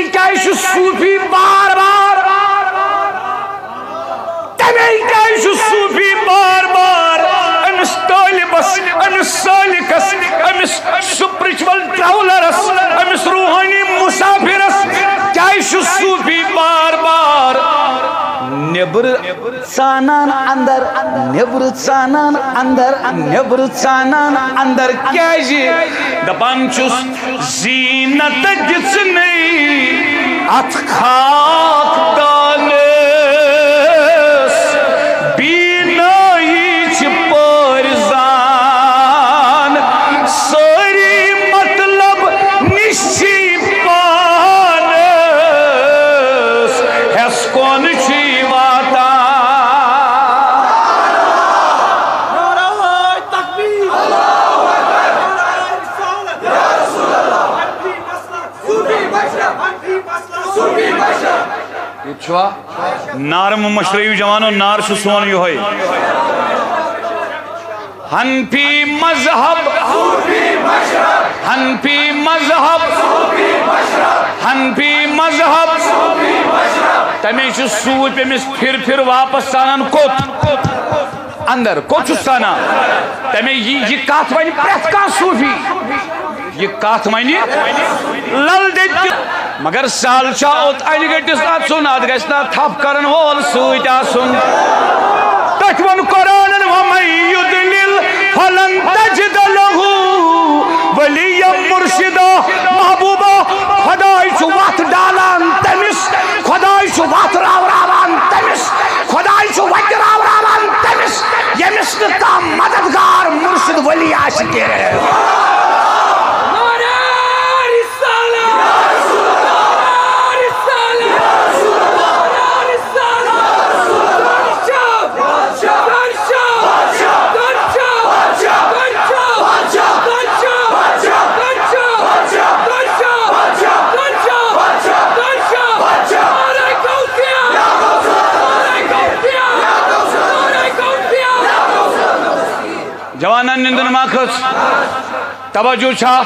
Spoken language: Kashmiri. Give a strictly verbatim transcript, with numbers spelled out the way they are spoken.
کیازِ چھُ صوٗفی بار بار؟ تَمے کیازِ چھُ صوٗفی بار بار أمِس طٲلبَس، أمِس سٲلِکَس، أمِس spiritual travellerس، أمِس روحٲنی مُسافِرَس کیازِ چھُ صوٗفی بار بار؟ نیٚبرٕ ژانان اندر، نیٚبرٕ ژانان اندر، نیٚبرٕ ژانان اندر۔ کیازِ؟ دپان چھُس، زینت دِژنَے اتھ خاک دانس، بینٲیی چھِ پٲرزان، سٲری مطلب نِش چھِ پانس، ہٮ۪س کُن چھُے واتان۔ نعرہ تکبیر۔ نعرہ رسالت۔ حنفی مسلک۔ صوفی مشرب۔ حنفی مسلک۔ صوفی مشرب۔ ییٚتہِ چھُوا؟ نعرٕ مہٕ مٔشرٲیِو جوانو، نعرٕ چھُ سون یِہوٚے۔ حنفی مذہب، حنفی مذہب، حنفی مذہب۔ تَمے چھُ صوٗفۍ أمِس پھِر پھِر واپس ژانان کوٚت؟ اندر۔ کوٚت چھُس ژانان؟ تَمے یہِ، یہِ کتھ وَنہِ پرٛٮ۪تھ کانٛہہ صوٗفی۔ یہِ کتھ وَنہِ لل دٮ۪د تہِ۔ مگر سہل چھا اوٚت انہِ گٔٹِس اژُن؟ اتھ گژھِ نا تھپھ کرن وول سۭتۍ آسُن؟ تٔتھۍ ووٚن قرآنن، "ومن یضلل فلن تجد لہ ولیا مرشدا۔" محبوبا، خداے چھُ وتھ ڈالان تٔمِس، خداے چھُ وتھ راوراوان تٔمِس، خداے چھُ وتہِ راوراوان تٔمِس، ییٚمِس نہٕ کانٛہہ مددگار مرشد ولی آسہِ کینٛہہ۔ نعرہ رسالت! نعرہ رسالت! نعرہ رسالت! جوانن، نندن ما کھٔژ؟ توجہ چھا؟